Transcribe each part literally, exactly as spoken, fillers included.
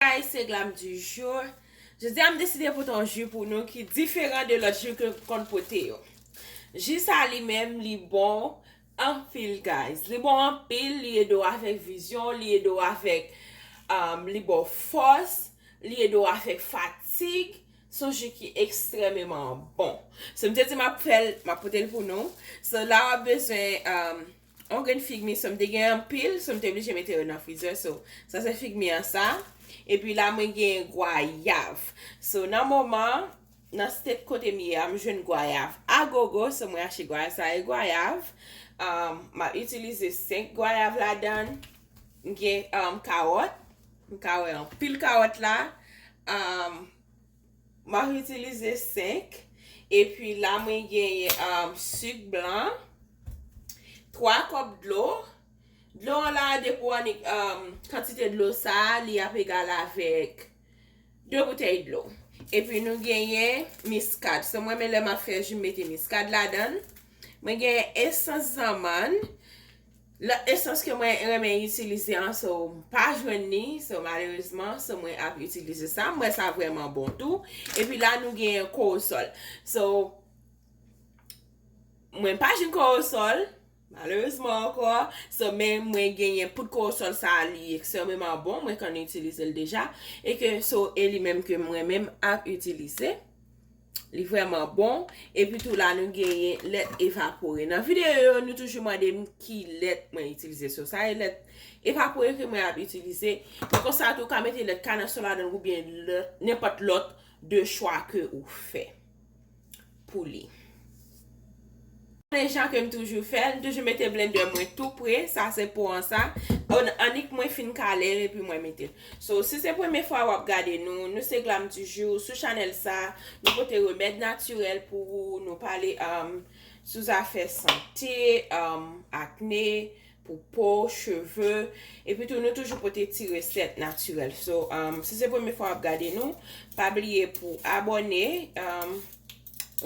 Guys, se Glam du jour. Jodi a m deside pote yon ji pou nou ki diferan de lòt ji ke m konn pote yo. Ji sa li menm, li bon anpil, guys. Li bon anpil, li ede w avèk vizyon, li ede w avèk, um, li ba w fòs, li ede w avèk fatig. Se yon ji ki ekstrèmeman bon. So, m te di m ap fè l, m ap pote l pou nou. So, la w ap bezwen, um, yon grenn fig mi, so m te gen anpil, so m te oblije mete yo nan freezer. So, sa se fig mi an sa. Epi la, mwen gen gwayav. So, nan moman, nan state kote m ye a, m jwenn gwayav a gogo, so mwen achte gwayav sa e gwayav. Um, m ap itilize senk gwayav ladan. M gen, um, kawòt. M ka wè anpil kawòt la. Um, m ap itilize senk. Epi la, mwen genyen, um, sik blan, twa kòp dlo. Dlo an la, depi w annik, um, kantite dlo sa a, li ap egal avèk de boutèy dlo. Epi nou genyen miskad. So, mwen menm lè m ap fè ji, m mete miskad ladan l. Mwen genyen esans zanmann. Lòt esans ke mwen renmen itilize an, so, m pa jwenn li, so, malerezman, so, mwen ap itilize sa. M wè sa vrèman bon tou. Epi la, nou genyen kowosòl. So, mwen pa jwenn kowosòl, malerezman ankò. So, men mwen genyen poud kowosòl sa a, li ekstrèmeman bon, mwen konn itilize l deja. E ke, so, e li menm ke mwen menm ap itilize. Li vrèman bon. Epi tou la, nou genyen lèt evapore. Nan videyo yo, nou toujou mande m ki lèt mwen itilize. So, sa e lèt evapore ke mwen ap itilize. Men konsa tou, ou ka mete lèt kanasyon ladan l oubyen lèt, nenpòt lòt de chwa ke ou fè pou li. Men jan ke m toujou fè, m toujou mete blender mwen tou pre, sa se po an sa. An, annik mwen fin kale l epi mwen mete l. So, si se premye fwa w ap gade nou, nou se Glam du jour. Sou chanèl sa, nou pote remèd natirèl pou ou, nou pale, um, sou zafè sante, um, akne, pou po, cheve, epi tou nou toujou pote ti resèt natirèl. So, um, si se premye fwa w ap gade nou, pa bliye pou abòne, um,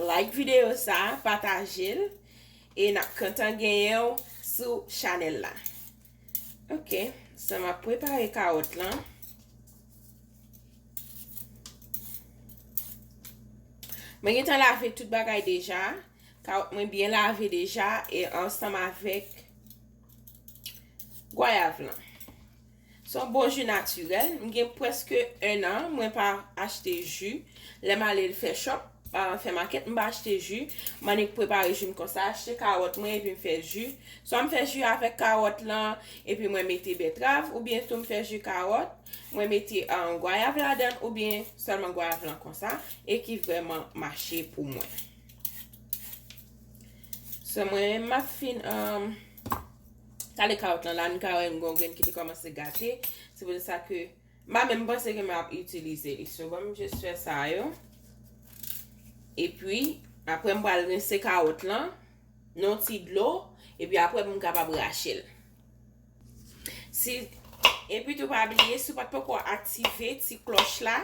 like videyo sa, pataje l, e n ap kontan genyen w sou chanèl la. Ok, so m ap prepare kawòt lan. Mwen gentan lave tout bagay deja. Kawòt mwen byen lave deja e ansanm avèk gwayav lan. Se yon bon ji natirèl. M gen prèske en an mwen pa achte ji. Lè m ale fè shop, ah, fè makèt, m pa achte ji. M annik prepare ji m konsa, achte kawòt mwen epi m fè ji. Swa m fè ji avèk kawòt lan, epi mwen mete bètrav, oubyen tou m fè ji kawòt, mwen mete, ah, gwayav ladan, oubyen sèlman gwayav lan konsa, e ki vrèman mache pou mwen. So, mwen menm m ap fin, um, kale kawòt lan la, nou ka wè m gon grenn ki te kòmanse gate. Se poutèt sa ke m pa menm panse ke m ap itilize li. So, ban m jis fè sa yo. Epi, apre m pral rense kawòt lan, nan yon ti dlo, epi apre pou m kapab rache l. Si, epi tou pa bliye, si w pa t poko aktive ti klòch la,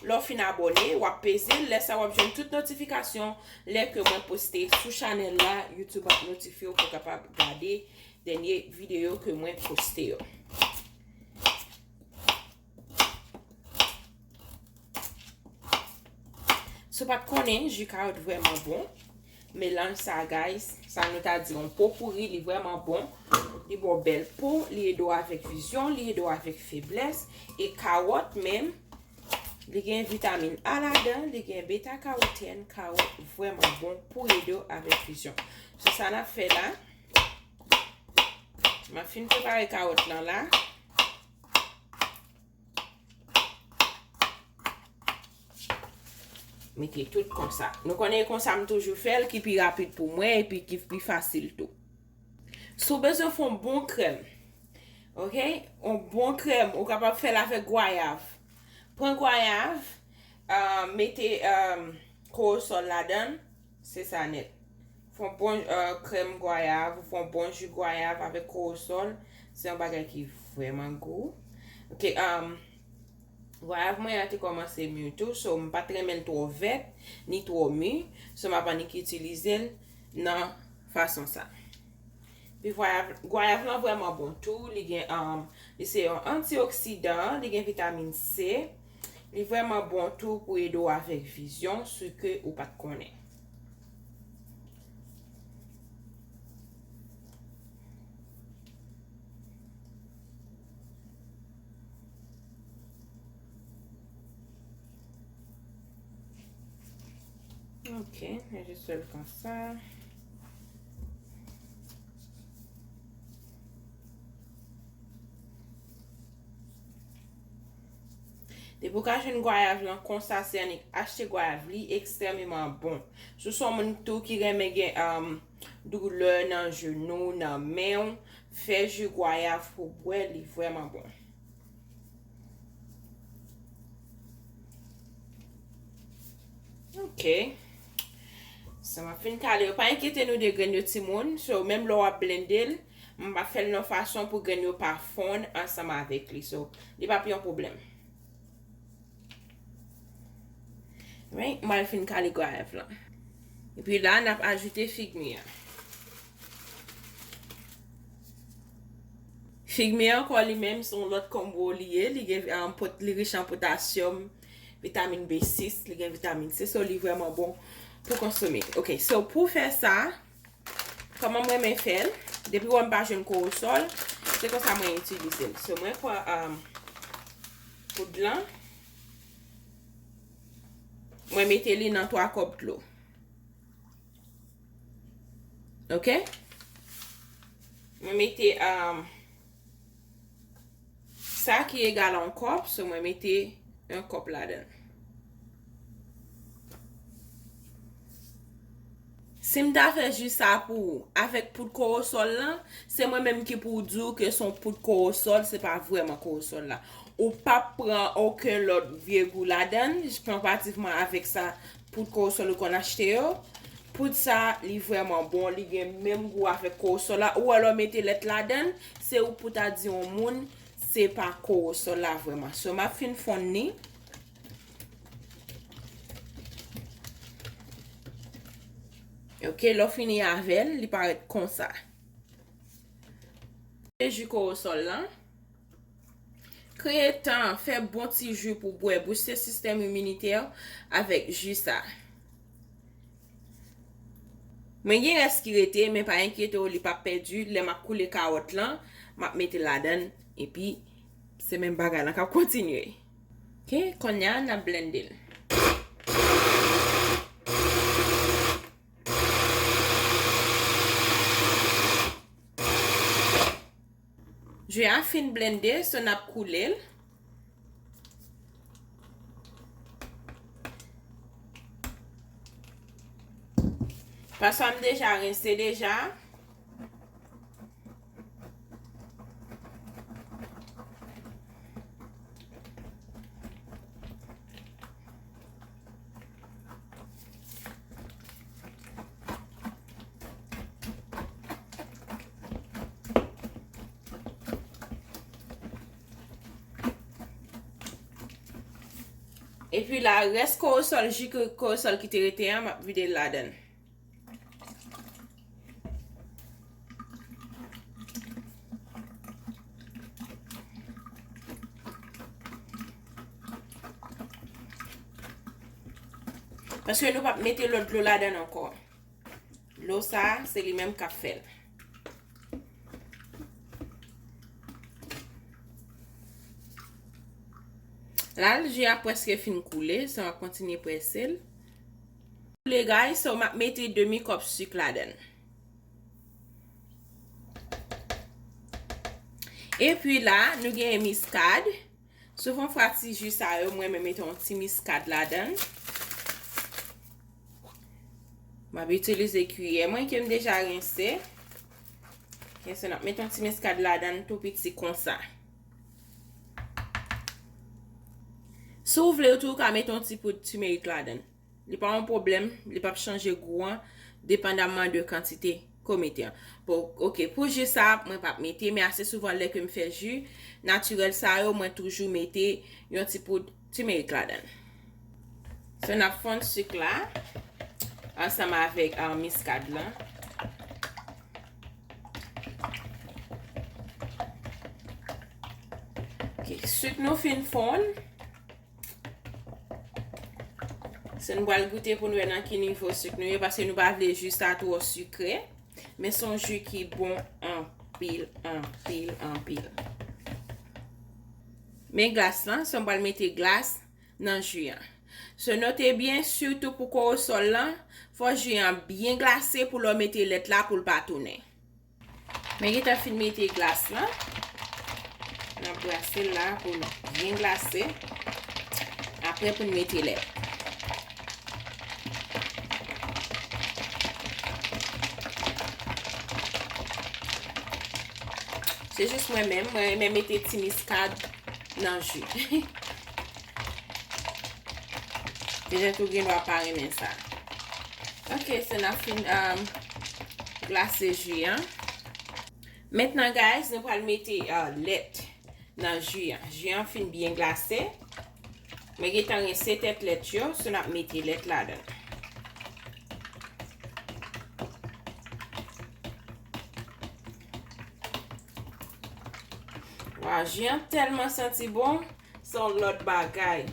lè w fin abòne, w ap peze l, lè sa w ap jwenn tout notifikasyon, lè ke mwen poste sou chanèl la, YouTube ap notifye w pou w kapab gade dènye videyo ke mwen poste yo. Si w pa t konnen, ji kawòt vrèman bon. Melanj sa, guys, sa nou ta di yon po pouri, li vrèman bon. Li ba w bèl po, li ede w avèk vizyon, li ede w avèk feblès. E kawòt menm, li gen vitamin A ladan, li gen beta karotèn, kawòt vrèman bon pou ede w avèk vizyon. Se sa n ap fè la. M ap fin prepare kawòt lan la. Mete tout konsa. Nou konnen e konsa m toujou fè l, ki pi rapid pou mwen epi ki pi fasil tou. Si w bezwen fè yon bon krèm, ok? Yon bon krèm, ou kapab fè l avèk gwayav. Pran gwayav, ah, mete, ah, kowosòl ladan l, se sa nèt. Fè yon bon, ah, krèm gwayav, ou fè yon bon ji gwayav avèk kowosòl, se yon bagay ki vrèman gou. Ok, ah, gwayav mwen an te kòmanse mi tou, so m pa t renmen l twò vèt, ni twò mi, so m ap annik itilize l nan fason sa. Epi gwayav, gwayav lan vrèman bon tou, li gen, um, li se yon antioksidan, li gen vitamin C, li vrèman bon tou pou ede w avèk vizyon, si ke ou pa t konnen. Ok, mwen jis fè l konsa. Depi w ka jwenn gwayav lan konsa, se annik achte gwayav, li ekstrèmeman bon. Si w se yon moun tou ki renmen gen, um, doulè nan jenou, nan men w, fè ji gwayav pou w bwè, li vrèman bon. Ok. So, m ap fin kale yo. Pa enkyete nou de grenn yo, timoun. So, menm lè w ap blende l, m ap fè l nan fason pou grenn yo pa fonn ansanm avèk li. So, li p ap yon pwoblèm. Right? M al fin kale gwayav lan. Epi la, n ap ajoute fig mi an. Fig mi an ankò li menm, se yon lòt konbo li ye. Li gen, um, pot-, li rich an potasyòm, vitamin B sis, li gen vitamin C, so li vrèman bon pou konsome. Ok, so pou fè sa, kòman mwen renmen fè l, depi w wè m pa jwenn kowosòl, se konsa mwen itilize l. So mwen pran, um, poud lan, mwen mete li nan twa kòp dlo. Ok? Mwen mete, um, sa ki egal a yon kòp, so mwen mete yon kòp ladan l. Si m ta fè ji sa pou ou, avèk poud kowosòl lan, se mwen menm ki pou di w ke se yon poud kowosòl, se pa vrèman kowosòl la. Ou p ap pran okenn lòt vye gou ladan l, konparativman avèk sa poud kowosòl ou konn achte yo. Poud sa, li vrèman bon, li gen menm gou avèk kowosòl la. Ou wè lè w mete lèt ladan l, se ou pou ta di yon moun, se pa kowosòl la vrèman. So, m ap fin fonn li. Ok, lè w fini avè l, li parèt konsa. Ji kowosòl lan. Kreye tan, fè bon ti ji pou bwè, bouste sistèm iminitè avèk ji sa. Mwen gen rès ki rete, men pa enkyete w, li p ap pèdi. Lè m ap koule kawòt lan, m ap mete ladan l, epi se menm bagay lan k ap kontinye. Ok, kounye a, n ap blende l. Ji a fin blende, so n ap koule l. Paske m deja rense deja. Epi la, rès kowosòl, ji ko-, kowosòl ki te rete an, m ap vide l ladan l. Paske nou p ap mete lòt dlo ladan l ankò. Dlo sa a, se li menm k ap fè l. La, ji a prèske fin koule, so m ap kontinye prese l. Koule, guys, so m ap mete demi kòp sik ladan l. Epi la, nou gen miskad. Souvnfwa ti ji sa yo, mwen renmen mete yon ti miskad ladan l. M ap itilize kiyè mwen ke m deja rense. Ok, so n ap mete yon ti miskad ladan l tou piti konsa. Si w vle tou, ou ka mete yon ti poud timerik ladan l. Li pa yon pwoblèm, li p ap chanje gou an, depandamman de kantite ke w mete an. Bon, ok, pou ji sa, mwen p ap mete, men ase souvan lè ke m fè ji natirèl sa yo, mwen toujou mete yon ti poud timerik ladan l. So, n ap fonn sik la, ansanm avèk, ah, miskad lan. Sik nou fin fonn. So nou pral goute pou n wè nan ki nivo sik nou ye, paske nou pa vle ji sa twò sikre. Men se yon ji ki bon anpil, anpil, anpil. Men glas lan, so m pral mete glas nan ji an. So note byen, sitou pou kowosòl lan, fò ji an byen glase pou lè w mete lèt la pou l pa tounen. Men gentan fin mete glas lan. N ap brase l la pou l byen glase. Apre pou n mete lèt. Se jis mwen menm, mwen renmen mete ti miskad nan ji. Petèt ou gen dwa pa renmen sa. Ok, so n ap fin, um, glase ji an. Mentnan, guys, nou pral mete, uh, lèt nan ji an. Ji an fin byen glase. Mwen gentan rense tèt lèt yo, so n ap mete lèt ladan. Waw, ji an tèlman santi bon, se yon lòt bagay.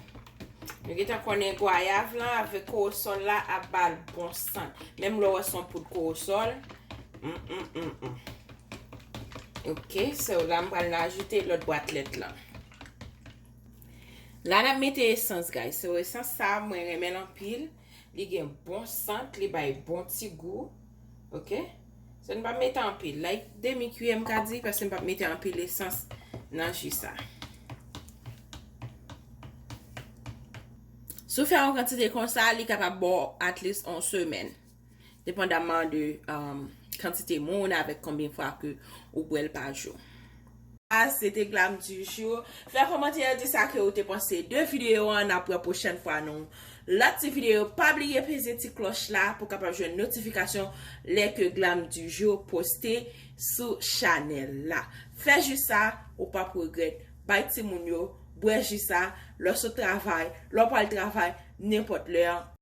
Nou gentan konnen gwayav lan avèk kowosòl la ap ba l bon sant. Menm lè w wè se yon poud kowosòl. Mm, mm, mm, mm. Ok, so la m pral ajoute lòt bwat lèt lan. La n ap mete esans, guys. So esans sa, mwen renmen l anpil. Li gen bon sant, li bay bon ti gou. Ok? So n p ap mete anpil. Like demi kiyè m ka di, paske n p ap mete anpil esans nan ji sa. Si w fè yon kantite konsa, li kapab ba w at least yon semèn. Depandaman de, um, kantite moun avèk konbyen fwa ke ou bwè l pa jou. Sa se te Glam du jour. Fè kòmantè, di sa ke ou te panse de videyo an. N ap wè pwochèn fwa nan lòt ti videyo. Pa bliye peze ti klòch la pou kapab jwenn notifikasyon lè ke Glam du jour poste sou chanèl la. Fè ji sa, ou p ap regrèt. Bay timoun yo, bwè ji sa, lè w sot travay, lè w pral travay, nenpòt lè.